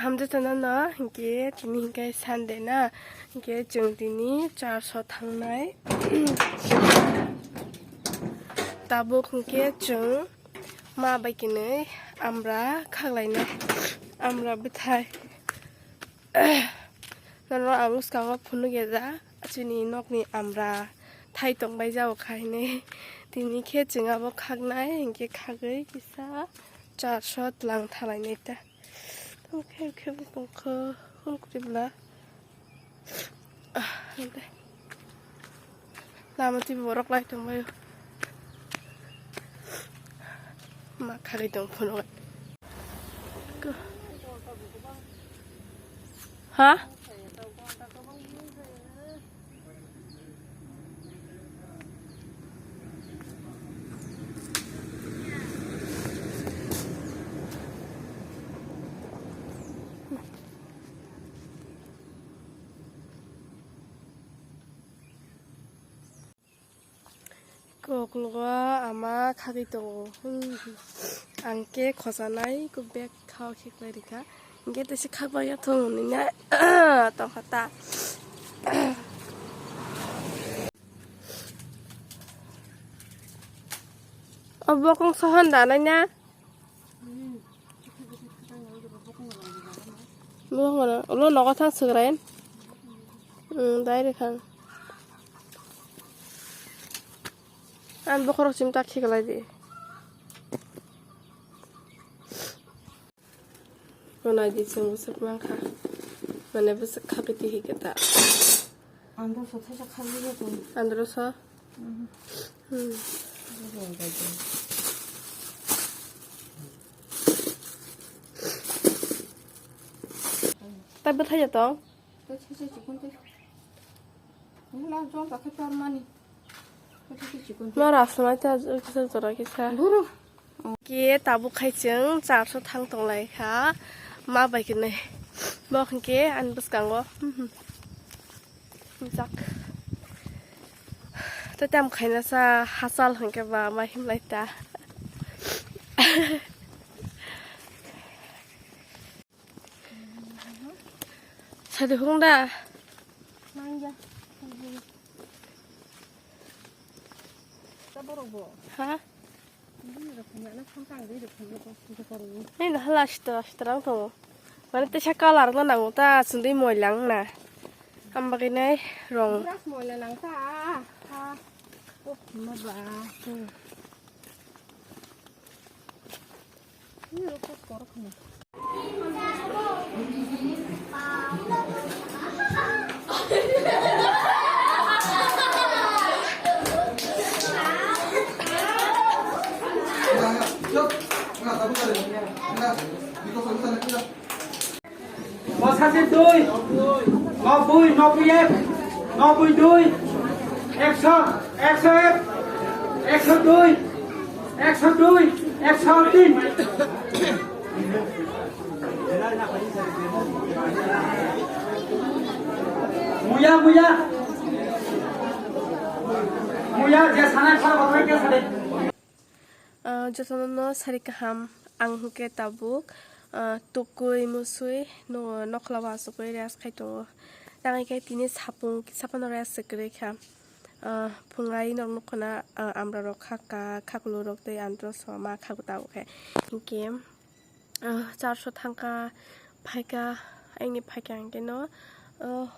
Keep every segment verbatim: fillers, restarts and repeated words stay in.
Hamjwk tongna no, hinkhe tini hinkhe Sunday na, hinkhe chwng tini church o thangnai. Tabuk hinkhe chwng ma bai kwnwi amra khaklainai, amra bwthai. Norok ang bwskango phunuk ya da, chini nokni amra thai tongbai jao kha hinwi. Tini khe chwng abo khaknai, hinkhe khagwi kisa church o tlang thalainai ta. Tamo khe khe bo tongkha, hwn kwtwi bwla. Ah, hwn de. Lama twi borok lai tongbaio. Ma khagwi tong phunuk. Ha? Koklogo ama khagwi tongo. Hmm. Ang khe khosanai, kok bag khao khe kwlai rikha. Hinkhe tesa khakbai ya thung hwnwi na tongkha ta. O bokong sohon da nai na? Bokong no, ulo nogo thang swkrai. Hmm, dai rikha. Ang bokhorok chimta khiklai di. Nai di chwng bwswk mankha. Mane bwswk khagwi twi hikhe ta. Andro so thaisa khagwi ya tong. Andro so? Mhm. Hmm. Bwswk bai tong. Tai bwthai ya tong? Tei sese chikon tei. Nihla jol ta khe chor mani. Tei sese chikon tei. Ma rasma ta kisa jora kisa. Buru. Ke tabuk khai chwng church o thang tong lai kha. Ma bai khe nai. Bo hwnkhe ani bwskango. Jak. Tei tam khaina sa hachal hwnkhe ba ma himlai ta. Sadi hung da. Nangya. Ta borok bo. Ha? Ini rok punya na samsang di rok punya ko, di ko ru. Ini dah lah sitra, sitra ang tuh. Mana teh colour na nang ta sendiri moilang na. Ambak ini rong. Beras moilang nang ta. Ha. Oh, ma ba. Hmm. Pochatsi dui, nobboi, nobboi ek, nobboi dui, ekso, ekso ek, ekso dui, ekso dui, ekso tin. Muya, muya. Muya, je sanai sara bathai ke sade. Ah, jotono no sari kaham, ang hwnkhe tabuk, ah, tukui musui no nokla o achukgwi rest khai tongo. Tang hwnkhe tini sapung kisa phano rest kwrwi kha. Ah, phungai nok nukho na, ah, amra rok khaka, khakulu rok tei andro so ma khago tabuk khe. Hinkhe, ah, church o thangkha, phaikha, aini phaikha hwnkhe no, ah,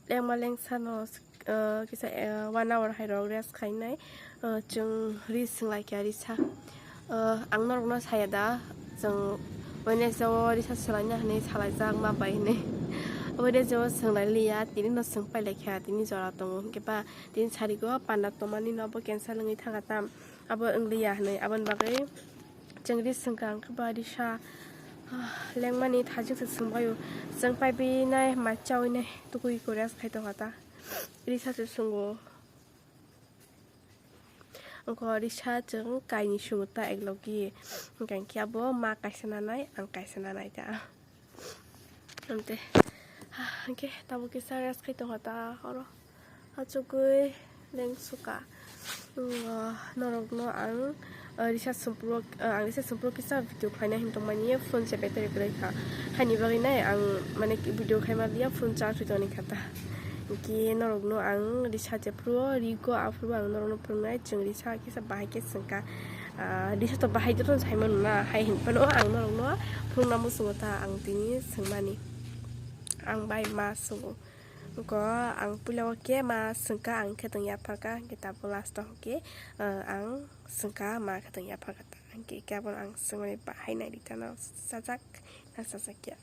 Lengma lengsa no, ah, kisa, ah, one hour hai rok rest khainai. Ah, chwng ri swnglaikha risa. Ah, ang norokno saya da, chwng Wednesday o risa swlaina hinwi salaijak ma bai hinwi. Wednesday o swnglailiya, tini no swng pailaikha, tini jora tongo hinkhe ba tini sarigo panda tongmani no abo cancel wngwi thangkha tam, abo wngliya hinwi. Aboni bagwi Chwng ri swngkha, ang khe ba risa, ah, lengmani thajing se swngbaio. Chwng pai binai, mai chaui nai, tukui khe rest khai tongkha ta. Risa se swngo. Ang khe risa chwng kainwi swngo ta eklogi. Hwnkhe abo ma kaisa nanai, ang kaisa nanai ta. Amte, ah, hwnkhe tabuk kisa rest khai tongkha ta oro. Achugwi lengsuka. Norokno ang, Risa sumpro, ang risa sumpro kisa video khlaina hin tongmani phone se battery kwrwi kha. Haini bagwi nai ang mane ki video khaima liya phone charge wi tongni kha ta. Ki norokno ang risa jephru rigo aphuru ang norokno phungnai chwng risa kisa bahai khe swngkha. Risa to bahai joto saimano na hai hin phano ang norokno phungna muchungo ta ang tini swngmani. Ang bai ma swngkha. Ko ang puila o khe ma swngkha ang khe tong yapharkha hwnkhe tabuk last o hwnkhe ang swngkha ma khe tong yapharkha ta hwnkhe khe abono ang swngmani bahai naidi tano sajak na sajak ya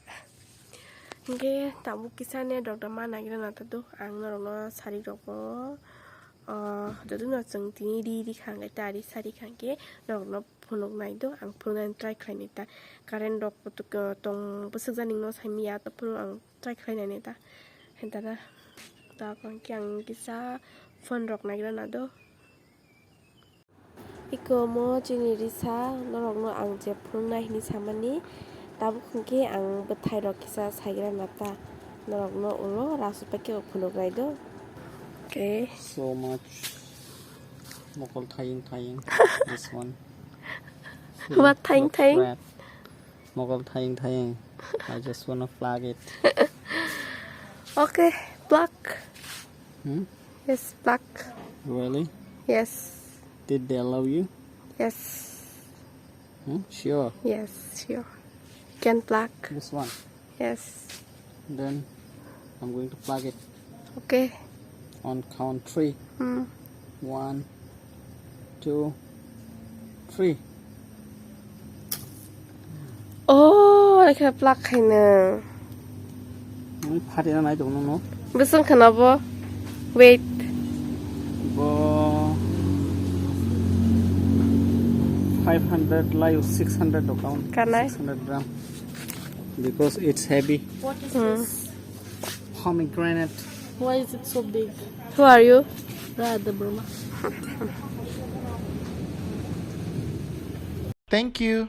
hwnkhe tabuk kisa ne dok dok ma nagira na ta do ang norokno sari rok bo jotono chwng tini ri ri kha hwnkhe ta ri sari kha hwnkhe norokno phunuk nai do ang phunuknani try khlai nai ta current rok tong bwswk jani no sai manya ta phuru ang. Try khlai nai ta hentana ta khe ang kisa phone rok nagra na do. Iko mo chini risa norokno ang je phunuknai hinwi samani tabuk hwnkhe ang bwthai rok kisa saigra na ta norokno ulo rasu paikhe phunuknai do. Okay. So much mokol thayung thayung. This one. What thayung thayung? Mokol thayung thayung. I just wanna plug it. Okay, plug. Hmm? Yes, plug. Really? Yes. Did they allow you? Yes. Hmm? Sure. Yes, sure. Can plug. This one. Yes. Then I'm going to plug it. Okay. On count three. Hmm. One, two, three. Oh, I can plug haino. Nang phatina nai tong no. Bwswng khana bo. Wait. Bo five hundred layo six hundred do count. Kanai? Six hundred gram. Because it's heavy. What is this? Pomegranate. Why is it so big? Who are you? Radha Brahma. Thank you.